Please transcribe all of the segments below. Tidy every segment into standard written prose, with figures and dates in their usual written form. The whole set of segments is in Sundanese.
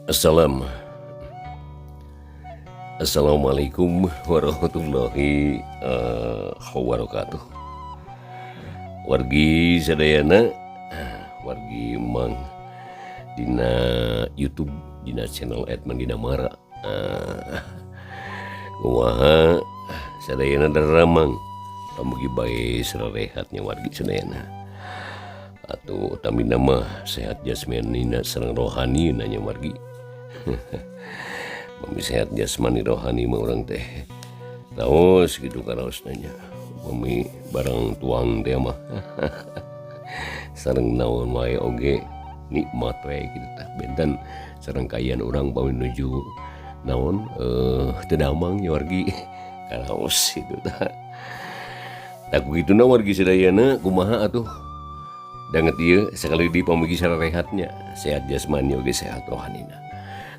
Assalam. Assalamualaikum warahmatullahi wabarakatuh. Wargi sadayana, wargi Mang dina YouTube, dina channel Edman Dinamara. Kumaha sadayana daramang, pamugi bae sarehatnya wargi sadayana. Atuh utamina mah sehat jasmanina sareng rohani nanya wargi. Pami sehat jasmani rohani mah urang teh raos gitu karaos nanya. Pami barang tuang teh mah sareng naon wae oge nikmat wae gitu tah. Benten sareng kaayaan urang pami nuju naon teu damang nya wargi karaos gitu tah. Tah kugituna wargi sadayana kumaha atuh danget ieu sakali deui pamugi sarehatnya sehat jasmani oge sehat rohanina.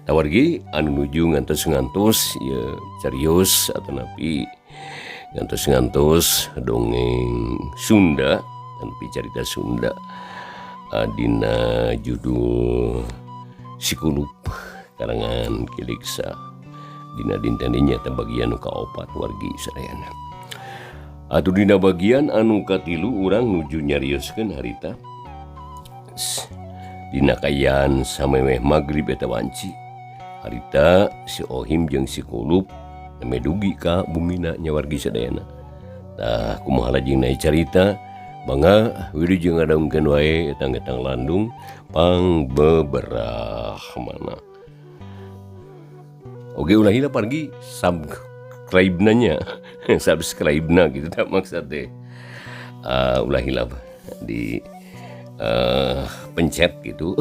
Tah wargi anu nuju ngantos-ngantos ieu carios atanapi ngantos-ngantos dongeng Sunda atanapi carita Sunda dina judul Sikulup karangan Ki Leksa dina dinten ieu nyaeta bagian nu kaopat wargi sadayana. Atuh dina bagian anu katilu urang nuju nyarioskeun harita dina kaayaan samemeh magrib eta wanci. Harita si Ohim jeung si Kulup nembe dugi ka bumina nya wargi sadayana. Tah kumaha lajengna carita mangga wilujeng ngadongkeun wae etang-etang landung pang beberah mana. Oge ulah hilap wargi subscribe nanya subscribe na gitu tak maksud teh. Ulah hilap di pencet gitu.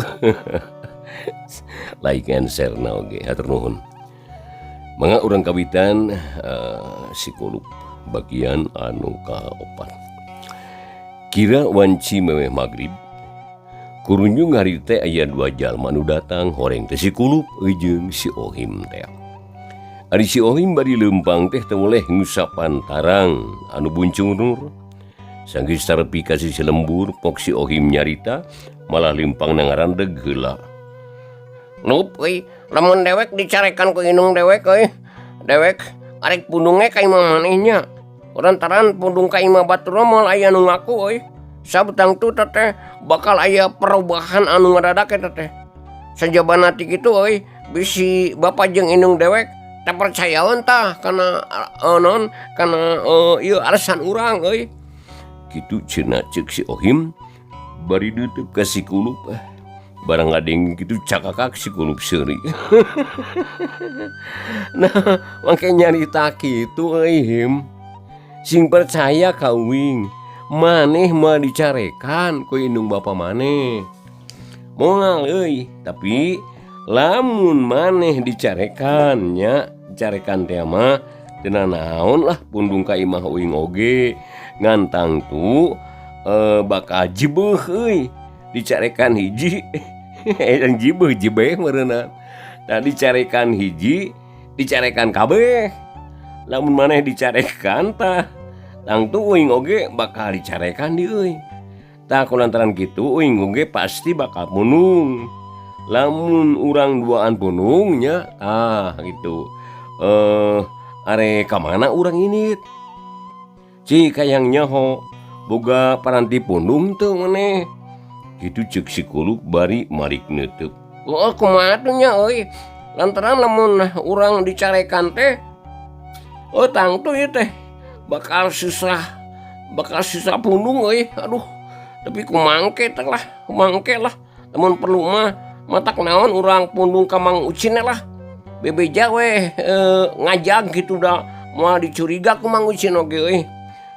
Like and share na oge hatur nuhun. Mangga urang kawitan si Kulup bagian anu kaopat. Kira wanci memeh magrib kurunjung hari teh aya dua jalma nu datang horeng teh si Kulup jeung si Ohim teh. Ari si Ohim bari leumpang teh teu moleh ngusapan tarang anu buncung nur. Sanggeus tarepi ka sisi lembur pok si Ohim nyarita malah leumpang na ngarandeg heula. Lup euy, lamun dewek dicarekan ku indung dewek euy. Dewek arek pundung ge ka imah maneh nya. Lantaran pundung ka imah batur moal aya nu ngaku euy. Sabab tangtu teh bakal aya perubahan anu ngadadak eta teh. Sajabana ti kitu euy, bisi bapa jeung indung dewek teu percayaeun tah kana naon kana ieu alasan urang euy. Kitu cenah ceuk si Ohim bari nutup ka si Kulup. Barang ngadeng kitu cakakak si Kulup seuri. Nah, make nyarita kitu euy Him. Sing percaya ka uing, maneh mah dicarekan ku indung bapa maneh. Moal euy, tapi lamun maneh dicarekan nya, dicarekan teh mah teu nanaon lah pundung ka imah uing oge. Ngan tangtu bakal jebeuh euy. Dicarekan hiji jibeuh jibeh meureunna. Tah dicarekan hiji, dicarekan kabeh. Lamun maneh dicarekan tah tangtu uing oge bakal dicarekan di euy. Tah kulantaran kitu uing oge pasti bakal pundung. Lamun urang duaan pundung nya tah gitu. Arek ka mana urang indit? Cik hayang nyaho boga paranti pundung teu maneh? Kitu ceuk si Kulup bari marik neuteuk. Oh kumaha tuh nya euy. Lantaran lamun urang dicarekan teh oh tangtu ieu teh bakal susah pundung euy. Aduh, tapi kumangke teh lah, kumangke lah. Lamun perlu mah matak naon urang pundung ka Mang Ucin lah. Bebeja we ngajag kitu da moal dicuriga ku Mang Ucin oge euy.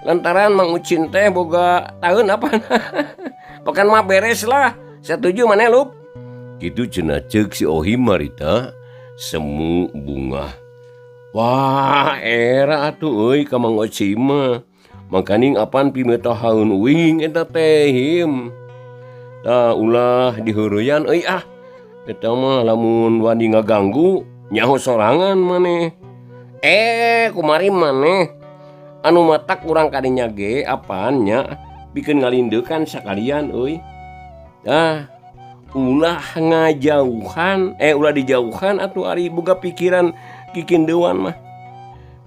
Lantaran Mang Ucin teh boga taeun apa. Pokan mah beres lah. Setuju maneh Lup? Kitu cenah ceuk si Ohim harita semu bungah. Wah, era atuh euy ka Mang Ucin mah. Mangkaning apan pimetohaeun uing eta teh Him. Tah ulah diheureuyaan euy ah. Eta mah lamun wani ngaganggu nyaho sorangan maneh. Kumari maneh. Anu matak urang kadinya ge apaan nya pikeun ngalindeukan sakalian euy. Tah Ulah ngajauhan ulah dijauhan atuh ari boga pikiran kikindeuan mah.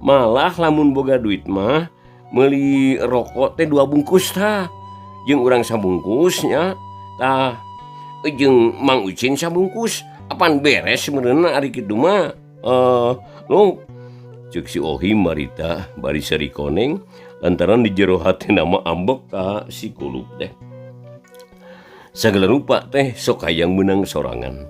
Malah lamun boga duit mah meuli rokok teh 2 bungkus tah. Jeung urang sabungkusnya tah jeung Mang Ucin sabungkus. Apan beres meureunna ari kitu mah. Lu ceuk si Ohim marita bari seri koneng lantaran di jero hati nama ambek ka si Kulup teh. Sagala rupa teh sok hayang meunang sorangan.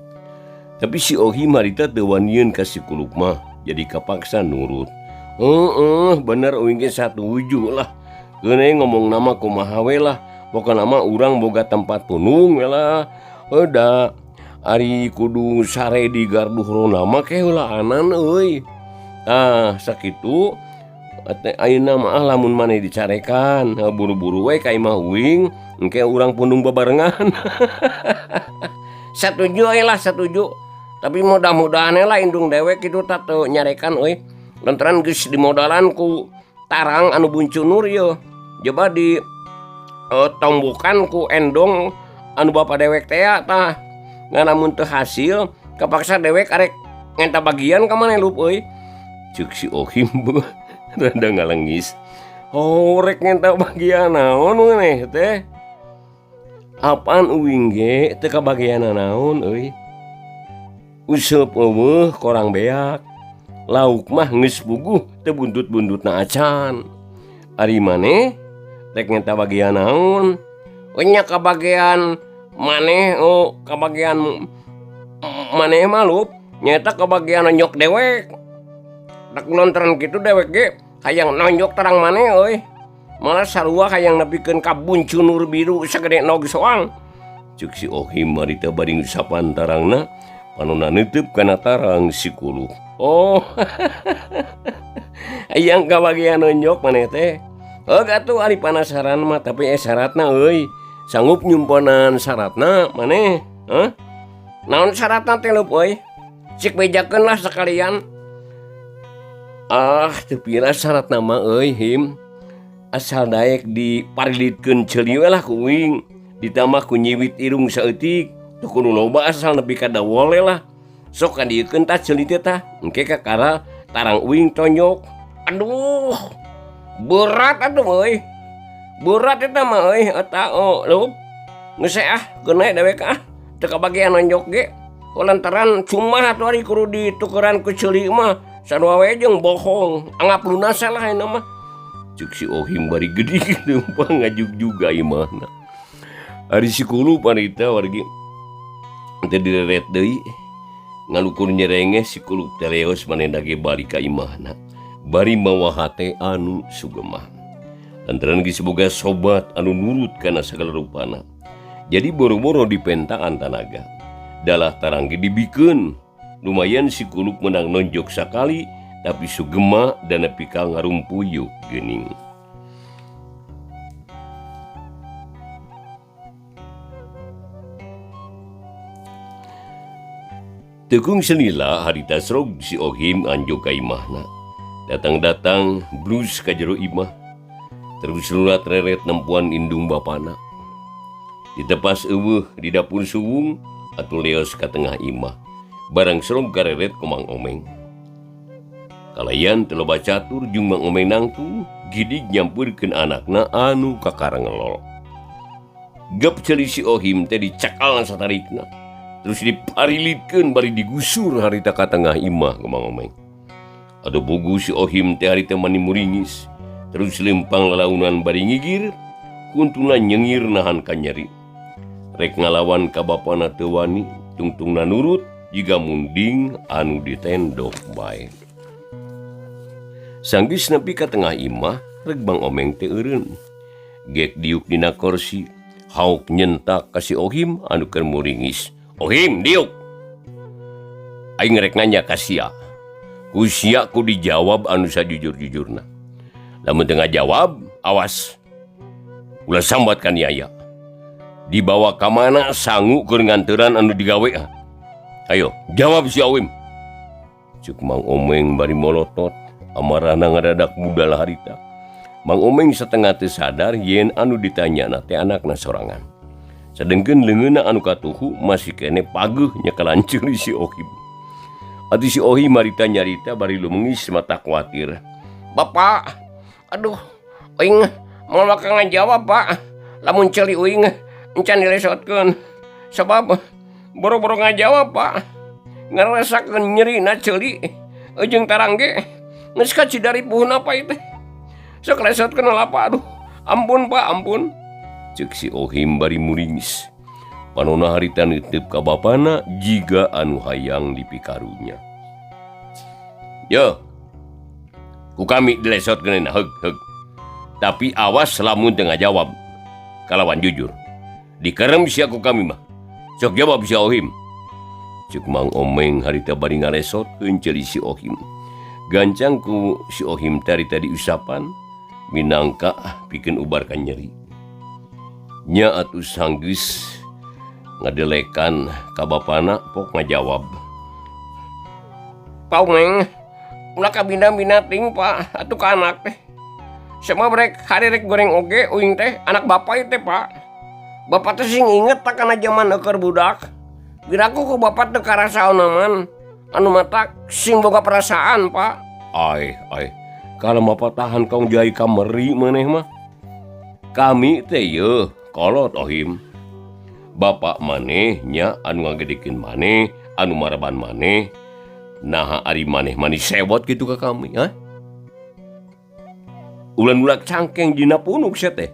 Tapi si Ohim harita teu wanieun ka si Kulup mah jadi kapaksa nurut. Heeh, bener uing ge satuju lah. Geuneuh ngomong nama kumaha we lah. Pokona mah urang boga tempat punung we lah. Da ari kudu sare di gardu ronda mah ke heulaanan euy. Tah sakitu teh ayeuna mah lamun maneh dicarekan buru-buru we ka imah uing engke urang pundung babarengan. Satuju we lah satuju. Tapi mudah-mudahan lah indung dewek kitu tah teu nyarekan euy. Lantaran geus dimodalan ku tarang anu buncunur ieu. Coba di tombokan ku endong anu bapa dewek teh tah. Ngan lamun teu hasil kapaksa dewek arek ngenta bagian ka maneh lup euy. Ceuk si Ohim rada ngalengis. Oh, rek ngenta bagian naon maneh teh? Apaan uing ge teu kabagian naon euy. Useup eueuh korang beak. Lauk mah geus puguh teu buntut-buntutna acan. Ari maneh rek ngenta bagian naon? Nya kabagian maneh, oh kabagian maneh mah lup nyaeta kabagian nonyok dewek. Rek lontaran kitu dewek ge hayang nonjok tarang maneh euy. Malah sarua hayang nepikeun ka buncunur biru sagede nog soang. Ceuk si Ohim marita bari ngusapan tarangna panonna neuteub kana tarang si Kulup. Oh. Hayang kabagian nonjok maneh teh. Heug atuh ari panasaran mah tapi syaratna euy. Sanggup nyumponan syaratna maneh? Hah? Naon syaratna teh leup euy? Cik bejakeun lah sekalian. Ah, teu pira syaratna mah euy Him. Asal daek diparilitkeun ceuli we lah ku uing. Ditambah ku nyiwit irung saeutik. Teu kudu loba asal nepi ka dawole lah. Sok kadieukeun tah ceuli teh tah. Engke kakara tarang uing tonjok. Aduh. Berat atuh euy. Berat eta mah euy eta oh leup. Geus ah geuneh dewek ah. Teu kabagian nonjok ge. Lantaran cuma atuh ari kudu ditukeran ku ceuli mah. Sarua we jeung bohong. Anggap lunas lah ayeuna mah. Ceuk si Ohim bari gede leumpang ngajugjug imahna. Ari si Kulup harita wargi teu direret deui. Ngalukur nyerenge si Kulup teh leos manehna ge balik ka imahna. Bari mawa hate anu sugemah. Lantaran geus boga sobat anu nurut kana sagala rupana. Jadi boro-boro dipentaan tanaga. Dalah tarang ge dibikeun. Lumayan si Kulup menang nonjok sakali tapi sugema dan nepi ka ngarumpuyuk geuning. Tekung senila harita srog si Ohim anjog ka imahna. Datang-datang blus ka jero imah. Terus lulat reret nempuan indung bapana. Ditepas eueuh di dapur suwung atuh leos ka tengah imah. Barang srog kareret ku Mang Omeng. Kalayan teu loba catur jeung Mang Omeng nangtung gidig nyampeurkeun anakna anu kakara ngelol. Gep ceuli si Ohim teh dicakalan satarikna. Terus diparilitkeun bari digusur harita ka tengah imah ku Mang Omeng. Aduh bugu si Ohim teh harita mani muringis. Terus lempang lalaunan bari ngigir, kuntuna nyengir nahan kanyeri. Rek ngalawan ka bapana teu wani, tungtungna nurut jiga munding anu ditendok bae. Sanggeus nepi ka tengah imah, rek Mang Omeng teh eureun. Gek diuk dina korsi, hauk nyentak ka si Ohim anu keur muringis. Ohim diuk. Aing rek nanya ka sia. Ku sia ku dijawab anu sajujur-jujurna. Lamun teu ngajawab, awas. Ulah sambat ka niaya. Dibawa ka mana sangu keur nganteran anu digawe ah. Ayo, jawab si Ohim. Ceuk Mang Omeng bari molotot, amarahna ngadadak budal harita. Mang Omeng setengah teu sadar yen anu ditanyana teh anakna sorangan. Sadengkeun leungeunna anu katuhu masih keneh pageuh nyekelan ceuli si Ohim. Atuh si Ohim harita nyarita bari lumengis mata kuatir. Bapak, aduh, uing moal bakal ngajawab, Pak. Lamun ceuli uing encan dilesotkeun. Sabab boro-boro ngajawab, Pak. Ngarasakeun nyerina ceuli jeung tarang ge geus kacidaripuhna apa ieu teh. Sok lesotkeun lah, Pak. Aduh, ampun, Pak, ampun. Ceuk si Ohim bari muringis. Panona harita neunteup ka bapana jiga anu hayang dipikarunya. Yo, ku kami dilesotkeun heug heug. Tapi awas lamun teu ngajawab kalawan jujur. Dikerem sia ku kami mah. Sok jawab si Ohim. Ceuk Mang Omeng harita bari ngalesotkeun ceuli si Ohim. Gancang ku si Ohim harita diusapan minangka pikeun ubar ka nyeri. Nya atuh sanggeus ngadelekan ka bapana pok ngajawab. Pak Omeng, ulah kabina-bina ting, Pak, atuh ka anak teh. Sabab rek hari rek goreng oge uing teh anak bapak ieu teh, Pak. Bapak teh sing inget tak kana jaman eueuh budak. Piraku ku bapak teu karasa naman anu matak sing boga perasaan, Pak. Ai ai, kalau mah tahan kong jai kameri maneh mah. Kami teh yeuh kolot Ohim. Bapak maneh nya anu ngagedekeun maneh, anu maraban maneh. Naha ari maneh manis sewot kitu ka kami, ha? Ulan-ulak cangkeng dina punuk sia teh.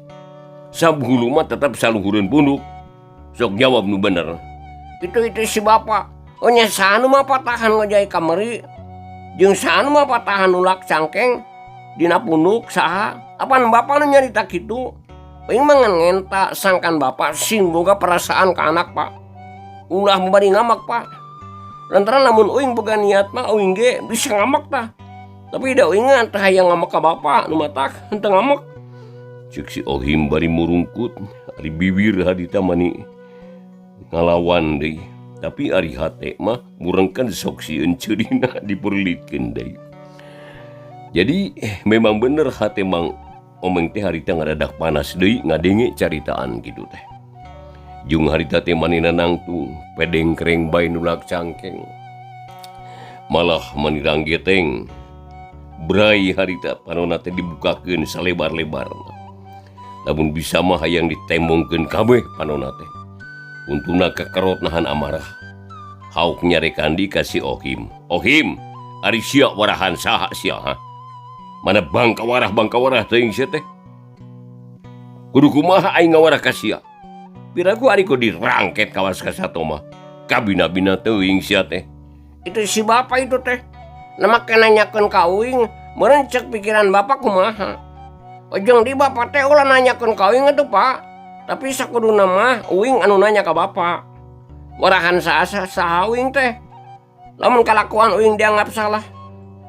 Sabhulu mah tetep saluhureun punuk. Sok jawab nu bener. Itu si bapak. Oh nya saha nu mah patahan ngojai kamari. Jeung saha nu mah patahan ulak cangkeng dina punuk saha? Apan bapak nu nyarita kitu? Uing mah ngan ngenta sangkan bapak sing boga perasaan ka anak, Pak. Ulah bari ngamak, Pak. Lantaran lamun uing boga niat mah uing ge bisa ngamak tah. Tapi da uing teh hayang ngamak ka bapak nu matak henteu ngamak. Ceuk si Ohim bari murungkut, ari bibir harita mani ngalawan deui. Tapi ari hate mah murengkeun sok sieun ceurina dipurlitkeun deui. Jadi memang bener hate Mang Omeng teh harita ngadadak panas deui ngadenge caritaan kitu teh. Jung harita teh manina nangtung pedeng kereng bae nulak cangkeng. Malah manirang geteng. Brai harita panona teh dibukakeun salebar-lebarna. Lamun bisa mah hayang ditembongkeun kabeh panona teh. Untungna kekerot nahan amarah. Hauk nyarekan di ka si Ohim. Ohim, ari sia warahan saha sia ha? Mana bangka warah teuing sia teh. Kudu kumaha aing ngawarah ka sia? Piraku ari ku dirangket kawas ka sato mah. Kabina-bina teuing sia teh. Itu si bapak itu teh. Nah make nanyakeun ka uing, meureun ceuk pikiran bapak kumaha. Ojong di bapak teh ulah nanyakeun ka uing atuh, Pak. Tapi sakuduna mah uing anu nanya ka bapak. Warahan saha saha uing teh. Lamun kalakuan uing dianggap salah.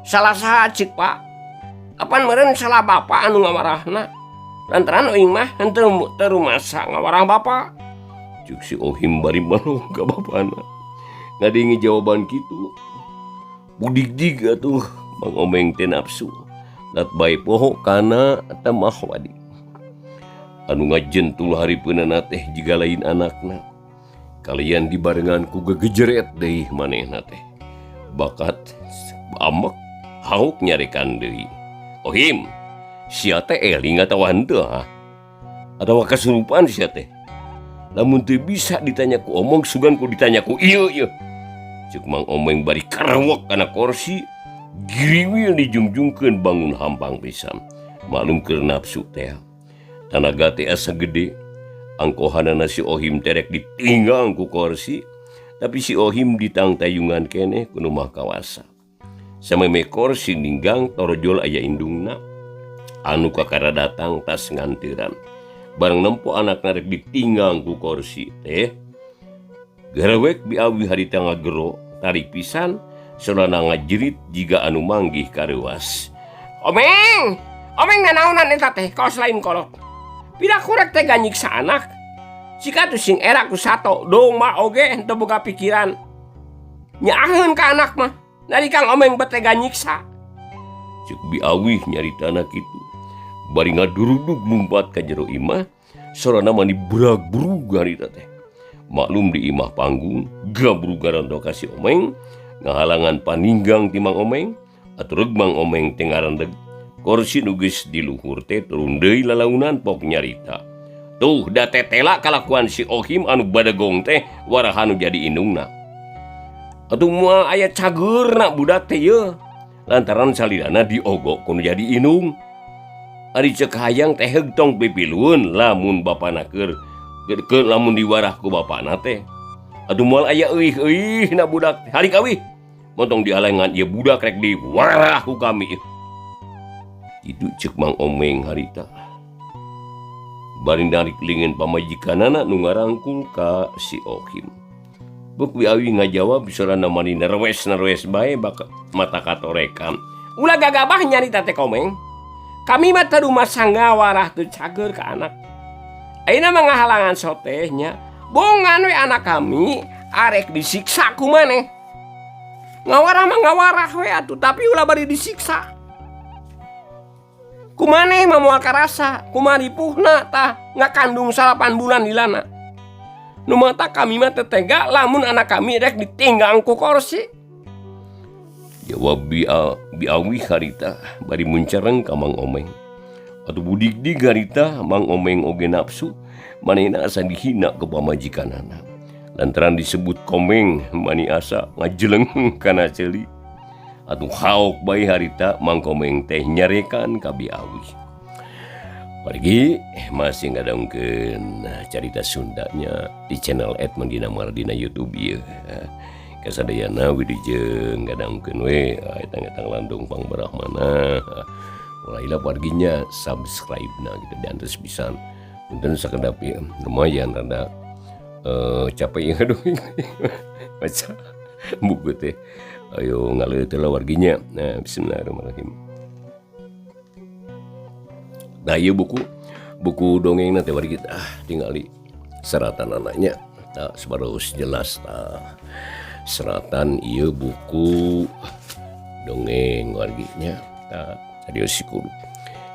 Salah saha cik, Pak? Apan meureun salah bapak anu ngawarahna. Lantaran uing mah henteu teu rumasa ngawarah bapak. Ceuk si Ohim bari malu ka bapana. Ngadenge jawaban kitu. Budigdig atuh Mang Omeng teh nafsu. Dat bae poho kana temah wadi. Anu ngajentul hareupeunana teh jiga lain anakna. Kalian dibarengan ku gegejeret deui manehna teh. Bakat amek hauk nyarekan deui. Ohim, sia teh eling atawa henteu ha? Atawa kasurupan sia teh? Lamun teu bisa ditanya ku omong sugan ku ditanya ku ieu ieu. Ceuk Mang Omeng bari karewek kana kursi, giriwil dijungjungkeun bangun hampang pisan. Maklum keur nafsu teh. Tanaga teh asa gede. Angkohanana si Ohim terek ditinggang ku kursi, tapi si Ohim ditangtayungan keneh ku nu maha kawasa. Sameme kursi ninggang torojol aya indungna anu kakara datang tas ngantiran. Bareng nempo anakna rek ditinggang ku kursi teh, gerewek biawi harita ngagero tarik pisan sorana ngajerit jiga anu manggih kareuwas. Omeng, Omeng nanaonan eta teh kaos lain kolot. Pira kurek teh ganyiksa anak. Sika tuh sing era ku sato doma oge henteu boga pikiran. Nyaaheun ka anak mah. Nari Kang Omeng bet teh ganyiksa. Ceuk biawih nyaritana kitu. Bari ngadurudug lumpat ka jero imah, Sorana mani brag-brug harita teh. Maklum di imah panggung gabrug garanto ka si Omeng ngahalangan paninggang ti Mang Omeng atuh reug Mang Omeng teh ngarandeg kursi nu geus di luhur teh turun deui lalaunan pok nyarita. Tuh da tetela kalakuan si Ohim anu badegong teh warahan nu jadi indungna. Atuh moal aya cageurna budak teh yeuh lantaran salilana diogok ku nu jadi indung. Ari ceuk hayang teh heug tong pipilueun lamun bapana keur keur lamun diwarah ku bapana teh. Atuh moal aya euih-euihna budak teh. Halik awih montong dialengan ieu budak rek diwarah ku kami. Kitu ceuk Mang Omeng harita. Bari narik leungeun pamajikanana nu ngarangkul ka si Ohim. Beuk Bi Awi ngajawab sorana mani nerwes-nerwes bae bak mata katorekan. Ulah gagabah nyarita teh Komeng. Kami mah teu rumasa ngawarah teu cager ka anak. Ayeuna mah ngahalangan soteh nya. Bongan we anak kami arek disiksa ku maneh. Ngawarah mah ngawarah we atuh tapi ulah bari disiksa. Ku maneh mah moal karasa, kumaha ripuhna tah ngakandung 8 bulan dilana. Nu mata kami mah teu tega lamun anak kami rek ditinggang ku korsi. Jawab Bi Awi harita bari muncereng ka Mang Omeng. Atuh budik-dig harita Mang Omeng oge nafsu manehna asa dihina ku pamajikanana. Lantaran disebut Komeng mani asa ngajeleng kana ceuli. Atuh haok bae harita Mang Komeng teh nyarekan ka Bi Awi. Pergi masih ngadongkeun carita Sundanya di channel Edmond Dina Mardina YouTube ieu. Kasadayana wilujeng ngadongkeun we etang-etang landung pangbarahmana. Mulailah warginya subscribe na gitu dan terus pisan. Punten sakedap ieu lumayan rada capek ya aduh baca buku teh. Ayo ngaleuh teh lah warginya. Nah, bismillahirrahmanirrahim. Nah, ieu buku dongengna teh wargi tingali seratan anaknya. Tah sabaros jelas tah. Seratan ieu buku dongeng warginya. Tah serius kudu.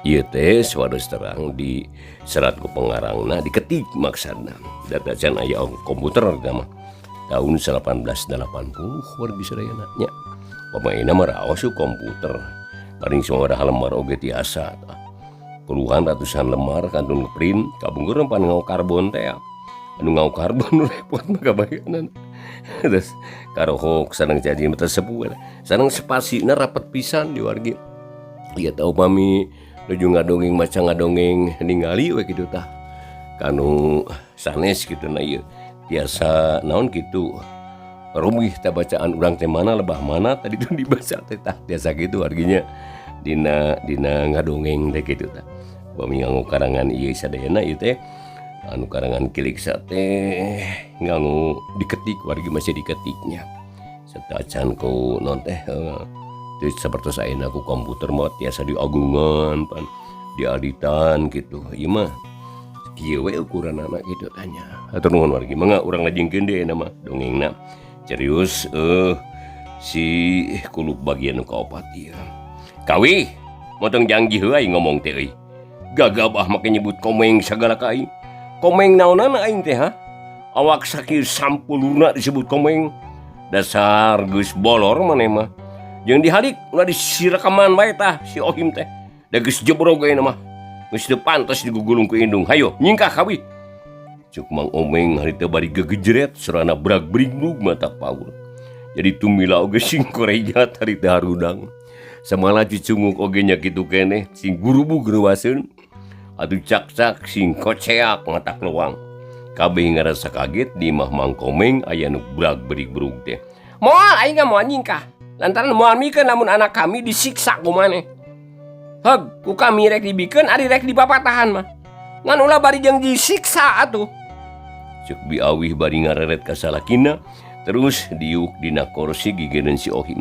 Ieu teh sabaros terang di serat ku pengarangna diketik maksudna. Data can aya komputer eta mah. Tahun 1880 wargi sadayana nya. Pamaina mah raos komputer. Paling sabaraha lembar oge tiasa tah. Puluhan ratusan lembar kantun ngeprint kabungkur pan ngau karbon teh. Anu ngau karbon repot mah kabayanan. Terus karohok sareng janji mah sepuh. Sareng spasina rapet pisan di wargi. Ieu teh upami nuju ngadongeng maca ngadongeng ningali we kitu tah. Kanu sanes kitu na ieu. Tiasa naon kitu. Rumih teh bacaan urang teh mana lebah mana tadi tuh dibaca teh tah tiasa kitu warginya. Dina ngadongeng teh kitu tah. Upami nganggo karangan ieu sadayana ieu teh anu karangan Kiliksa teh nganggo diketik wargi masih diketiknya. Serta can ku non teh teu sapertos ayeuna ku komputer mah tiasa diagungan pan diaditan kitu. Ieu mah kieu we ukuranana kitu tanya. Hatur nuhun wargi mangga urang lajengkeun deui ayeuna mah dongengna. Serius si kulub bagian nu kaopat ieu. Kawi motong janji heula aing ngomong teh euy. Gagabah make nyebut Komeng sagala ka aing. Komeng naonana aing teh ha? Awak sakieu sampulurna disebut Komeng. Dasar geus bolor maneh mah. Jeung dihalik ulah disirekaman bae tah si Ohim teh. Da geus jebrog ayeuna mah. Geus teu pantes digugulung ku indung. Hayo nyingkah kawi. Cuk Mang Omeng harita bari gegejret sorana brag-brigbrug mata paur. Jadi tumila oge sing korejat harita harudang. Samala cicunguk oge nya kitu keneh sing gurubug reuaseun. Atuh cak-cak sing koceak matak lewang. Kabeh ngarasa kaget di imah Mang Komeng aya nu brag-brigbrug teh. Moal aing moal nyingkah. Lantaran moal mikeun lamun anak kami disiksa ku maneh. Heug, ku kami rek dibikeun ari rek dipapatahan mah. Ngan ulah bari jeung disiksa atuh. Ceuk Bi Awih bari ngareret ka salakina terus diuk dina kursi gigireun si Ohim.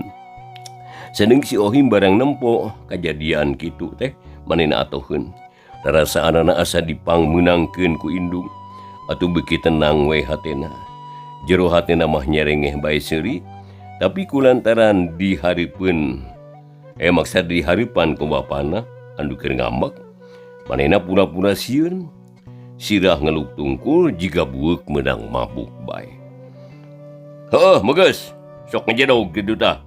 Sadeung si Ohim barang nempo kajadian kitu teh manehna atoheun. Rarasaanana asa dipangmeunangkeun ku indung. Atuh beuki tenang we hatena. Jero hatena mah nyerengeh bae seuri, tapi kulantaran dihareupeun maksa dihareupan ku bapana anu keur ngambek, manehna pura-pura sieun. Sirah ngeluk tungkul jiga bueuk meunang mabuk bae. Heuh, geus sok ngejedog kitu tah.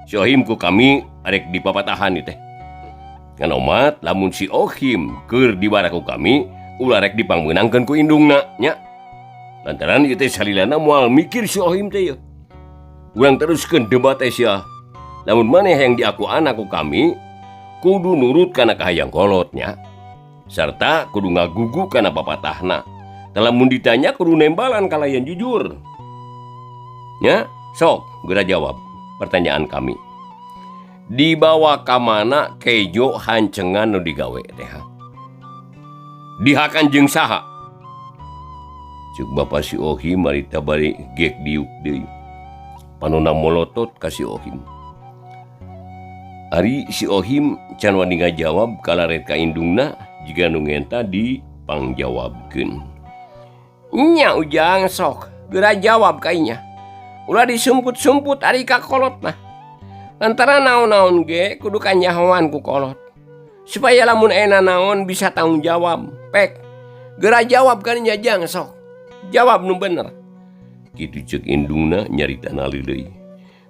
Si Ohim ku kami arek dipapatahan ieu teh. Ngan omat lamun si Ohim keur dibara ku kami ulah rek dipangmeunangkeun ku indungna nya. Lantaran ieu teh salilana moal mikir si Ohim teh yeuh. Urang teruskeun debat teh sia. Lamun maneh yang diaku anak ku kami kudu nurut kana kahayang kolot nya. Sarta kudu ngagugu kana papatahna. Tah lamun ditanya kudu nembalan kalayan jujur. Nya, sok geura jawab pertanyaan kami. Dibawa ka mana kejo hancengan nu digawe teh? Dihakan jeung saha? Ceuk bapa si Ohim marita bari gek diuk deui. Panona molotot ka si Ohim. Ari si Ohim can wani ngajawab kalaret ka indungna jiga nu ngenta dipangjawabkeun. Nya Ujang sok geura jawab ka inya. Ulah disumput-sumput ari ka kolot mah. Lantaran naon-naon ge kudu kanyahoan ku kolot. Supaya lamun aya naon bisa tanggung jawab. Pek geura jawab ka inya Jang sok. Jawab nu bener. Kitu ceuk indungna nyarita nalih deui.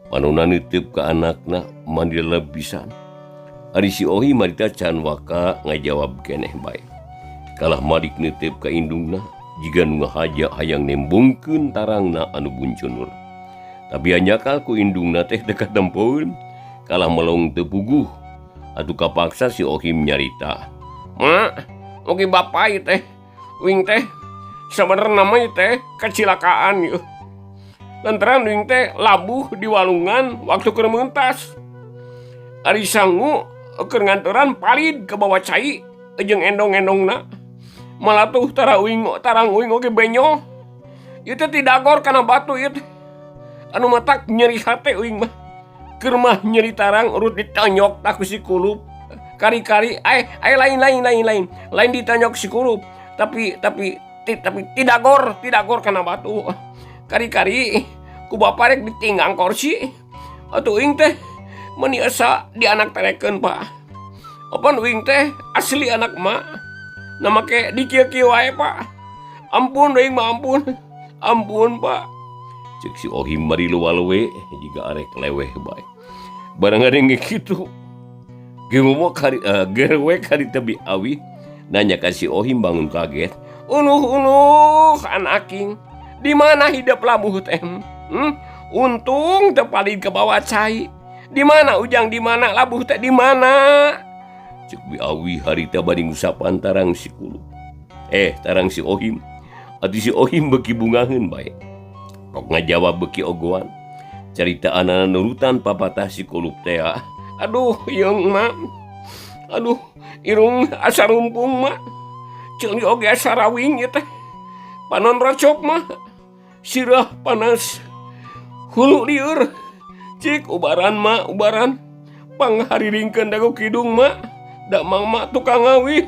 Panona neuteub ka anakna mandila pisan. Ari si Ohim marita can waka ngajawab keneh bae. Kalah malik neuteub ka indungna jiga nu ngahaja hayang nembongkeun tarangna anu buncunur. Tapi anyakal ku indungna teh teu katempoeun, kalah melong teu puguh. Atuh kapaksa si Ohim nyarita. Ma, oge bapa ieu teh, uing teh sabenerna mah ieu teh kacilakaan ieu. Lantaran uing teh labuh di walungan waktu keur meuntas. Ari sangu keur ngantoran palid ke bawah cai jeung endong-endongna. Malah tuh tara uing, tarang uing oge benyol. Ieu teh tidagor kana batu ieu teh. Anu matak nyeri hate uing mah. Keur mah nyeri tarang urut ditonyok tah ku si kulup. Kari-kari ai ai lain lain lain lain. Lain ditonyok si kulup, tapi tidagor kana batu. Kari-kari ku bapa rek ditinggang kursi. Atuh uing teh meuni asa di anak terekeun, Pak. Apan uing teh asli anak emak. Nah make di kieu-kieu wae, Pak. Ampun uing mah ampun. Ampun, Pak. Ceuk si Ohim bari luwalewe jiga arek leweh bae. Barang ngadenge kitu. Gerowo kari gerwe kari tebi awi nanya ka si Ohim bangun kaget. Uluh anak aking. Di mana hidup labuh teh? Untung teu palid ke bawah cai. Di mana Ujang, di mana labuh teh, di mana? Ceuk Bi Awi harita bari ngusapan tarang si kulup. Tarang si Ohim. Atuh si Ohim beuki bungaheun bae. Kok ngajawab beuki ogoan. Carita anana nurutan papatah si kulup teh. Aduh, yeung mak. Aduh, irung asa rumpung mak. Ceuli oge asa rawing ieu teh. Panon rocok mah. Sirah panas. Hulu lieur. Cik ubaran mak, ubaran. Panghariringkeun dago kidung mak. Da mang mak tukang ngawih.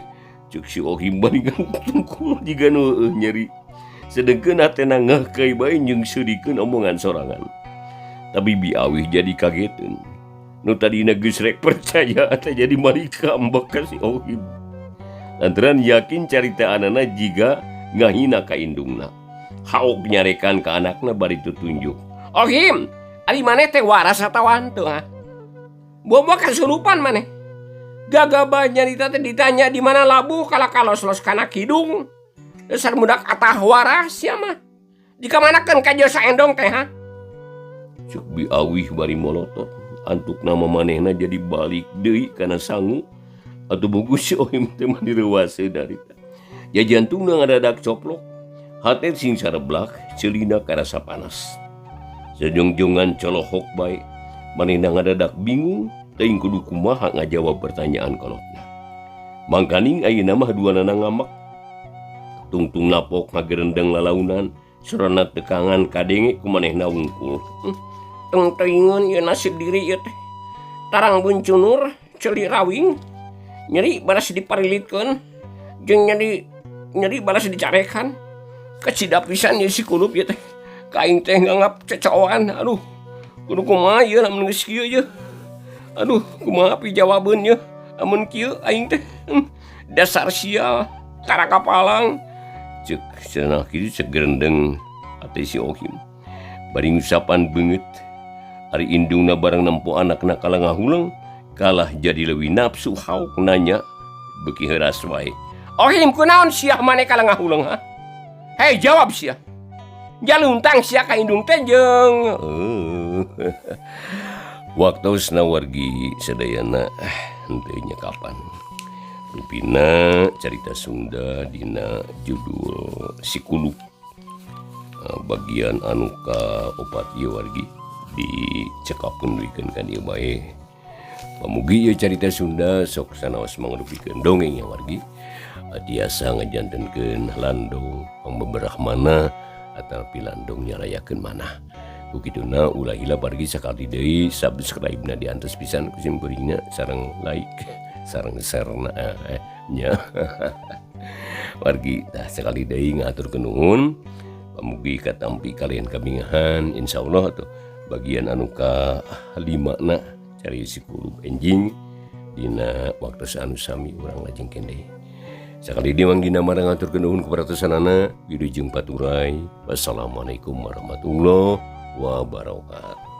Ceuk si Ohim bari tungkul jiga nu heueuh nyeri. Sedengkeun hatena ngahkeui bae jeung seurikeun omongan sorangan. Tapi Bi Awih jadi kageteun. Nu tadina geus rek percaya teh jadi malika ambek ka si Ohim. Lantaran yakin caritaanana jiga ngahina ka indungna. Haok nyarekan ka anakna bari tutunjuk. Ohim, ari maneh teh waras atawa henteu ha? Bobo kasurupan maneh. Gagabah nyarita teh ditanya di mana labuh kalah kalos-los kana kidung. Dasar budak atah waras sia mah. Dikamanakeun ka josa endong teh ha? Ceuk Bi Awih bari molotot. Antuk nama manehna jadi balik deui kana sangu. Atuh buku si Ohim teh mah direuwaseun harita. Ja jantungna ngadadak coplok. Hate sing sareblak, ceulina karasa panas. Sejongjongan colohok bae. Manehna ngadadak bingung, teuing kudu kumaha ngajawab pertanyaan kolotna. Mangkaning ayeuna mah duanana ngamek. Tungtung napok ngagerendeng lalaunan, sorana tekangan kadenge ku manehna wungkul. Tengteuingeun ieu nasib diri ieu teh. Tarang buncunur, ceuli rawing, nyeri balas diparilitkeun, jeung nyeri balas dicarekan. Kacida pisan ieu si kulup ieu teh. Ka aing teh nganggap cecoan, aduh. Kudu kumaha ieu lamun geus kieu ieu. Aduh, kumaha pijawabeun ieu lamun kieu aing teh. Dasar sial, tara kapalang. Cek cenah kitu cek gerendeng ate si Ohim. Bari ngusapan beungeut ari indungna barang nempo anakna kalah ngahuleng kalah jadi leuwih nafsu hauk nanya beuki heuras wae. Ohim kunaon sia maneh kalah ngahuleng ha? Hei jawab sia. Jaluntang sia ka indung teh jeung. Waktosna wargi sadayana henteu nya kapan. Rupina carita Sunda dina judul Sikuluk bagian anu ka-opat ieu wargi dicekapkeun duikeun ka dieu bae. Pamugi ieu carita Sunda sok sanaos mangrupikeun dongeng nya wargi. Tiasa ngajantenkeun landong pangbeberah mana atapi landong nyarayakeun manah. Ku kituna ulah hilap wargi sakali deui subscribe na diantos pisan ku sim kuringna sareng like sareng share na nya. Wargi tah sakali deui ngahaturkeun nuhun. Pamugi katampi kalian kabingahan insyaallah atuh bagian anu ka-5 na cari Sikuluk enjing dina waktu anu sami urang lajengkeun deui. Sakali deui Mang Dina marang ngaturkeun nuhun kuperatosanana wilujeng paturay. Wassalamualaikum warahmatullahi wabarakatuh.